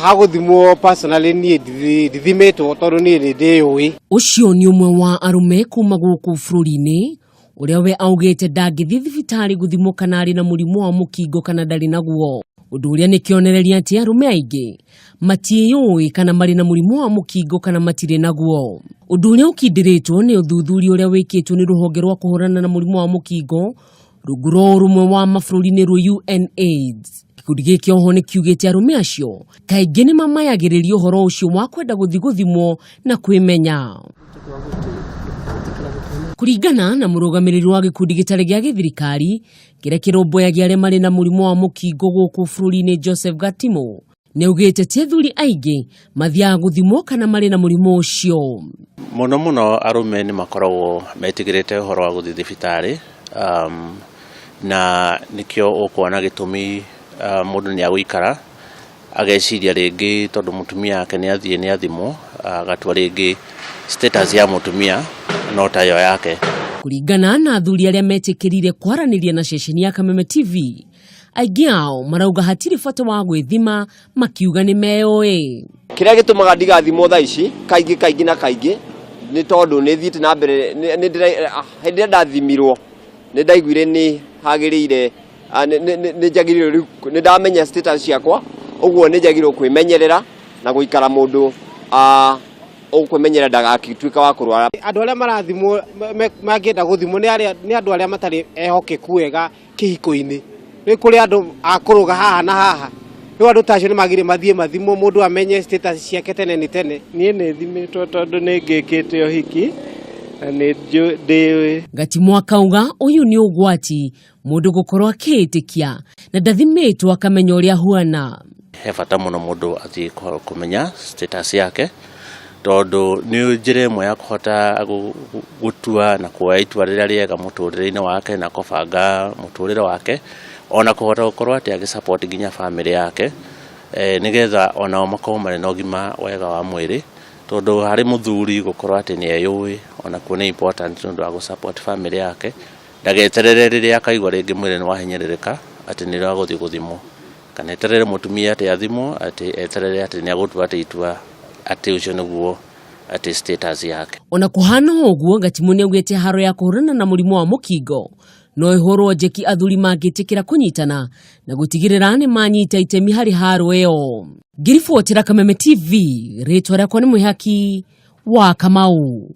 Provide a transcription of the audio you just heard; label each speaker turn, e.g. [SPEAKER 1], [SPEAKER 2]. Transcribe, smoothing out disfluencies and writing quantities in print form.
[SPEAKER 1] Ha gũthimwo personally niĩ ndithimĩtwo tondũ niĩ nĩ ndĩyũĩ.
[SPEAKER 2] Ũcio nĩ ũmwe wa arũme kuma gũkũ bũrũri-inĩ ũrĩa we augĩte ndangĩthiĩ thibitarĩ gũthimwo kana arĩ na mũrimũ wa mũkingo kana ndarĩ naguo. Ũndũ ũrĩa nĩ kĩonereria atĩ arũme aingĩ matiĩyũĩ kana marĩ na mũrimũ wa mũkingo kana matirĩ naguo. Ũndũ ũrĩa ũkindĩrĩtwo nĩ ũthuthuria ũrĩa wĩkĩtwo nĩ rũhonge rwa kũhũrana na mũrimũ wa mũkingo rungu rwa ũrũmwe wa mabũrũri nĩ ruo UNAIDS. Gĩkundi gĩkĩ oho nĩ kiugĩte arũme acio kaingĩ nĩ mamayagĩrĩria ũhoro ũcio wa kwenda gũthiĩ gũthimwo na kwĩmenya. Kũringana na mũrũgamĩrĩri wa gĩkundi gĩtarĩ gĩa gĩthirikari kĩrĩa kĩrũmbũyagia arĩa marĩ na mũrimũ wa mũkingo gũkũ bũrũri-inĩ Joseph Gatimo, nĩ augĩte ti athuri aingĩ mathiaga gũthimwo kana marĩ na mũrimũ ũcio.
[SPEAKER 3] Mũno mũno arũme nĩ makoragwo metigĩrĩte ũhoro wa gũthiĩ thibitarĩ na nĩkĩo ũkuona gĩtũmi mũndũ nĩ agũikara ageciria rĩngĩ tondũ mũtumia wake nĩ athiĩ nĩ athimwo, agatua rĩngĩ status ya mũtumia no tayo yake.
[SPEAKER 2] Kũringana na athuri arĩa metĩkĩrire kwaranĩria na ceceni ya Kameme TV, aingĩ ao marauga hatirĩ bata wa gwĩthima makiuga nĩ meyũĩ.
[SPEAKER 4] Kĩrĩa gĩtũmaga ndigathimwo thaa ici kaingĩ kaingĩ na kaingĩ nĩ tondũ nĩ thiĩte na mbere, hĩndĩ ĩrĩa ndathimirwo nĩ ndaiguire nĩ hagĩrĩire, nĩ njagĩrĩirwo rĩu, nĩ ndamenya status ciakwa, ũguo nĩ njagĩrĩirwo kwĩmenyerera na gũikara mũndũ ũkwĩmenyerera ndagagĩtuĩka wa kũrwara.
[SPEAKER 1] Andũ arĩa marathimwo mangĩenda gũthimwo nĩ andũ arĩa matarĩ ehokeku wega kĩhiko-inĩ. Nĩ kũrĩ andũ a kũrũga haha na haha, rĩu andũ ta acio nĩ magĩrĩire mathiĩ mathimwo mũndũ amenye status ciake tene nĩ tene.
[SPEAKER 5] Niĩ nĩ thimĩtwo tondũ nĩ ngĩkĩte ũhiki na nĩ ndĩũĩ.
[SPEAKER 2] Gatimũ akauga ũyũ nĩ ũgwati mũndũ gũkorwo akĩĩtĩkia na ndathimĩtwo akamenya ũrĩa ahuana.
[SPEAKER 3] He bata mũno mũndũ athiĩ kũmenya status yake tondũ nĩ njĩra ĩmwe ya kũhota gũtua na kuoya itua rĩrĩa rĩega mũtũrĩre-inĩ wake na kũbanga mũtũrĩre wake, ona kũhota gũkorwo atĩ agĩ support nginya bamĩrĩ yake, nĩgetha onao makorwo marĩ na ũgima wega wa mwĩrĩ, tondũ harĩ mũthuri gũkorwo atĩ nĩ eyũĩ onakuo nĩ important nĩ ũndũ wa gũ support bamĩrĩ yake, ndageterere rĩrĩa akaigua rĩngĩ mwĩrĩ nĩ wahinyĩrĩrĩka atĩ nĩrĩo agũthiĩ gũthimwo, kana eterere mũtumia atĩ athimwo, atĩ eterere atĩ nĩ agũtua atĩ itua atĩ ũcio nĩguo atĩ status yake.
[SPEAKER 2] Ona kũhana ũguo, Gatimũ nĩ augĩte haro ya kũhũrana na mũrimũ wa mũkingo no ĩhũrwo njeki athuri mangĩtĩkĩra kũnyitana na gũtigĩrĩra nĩ manyita itemi harĩ haro ĩyo. Ngĩribotera Kameme TV, rĩtwa rĩakwa nĩ Mwĩhaki wa Kamau.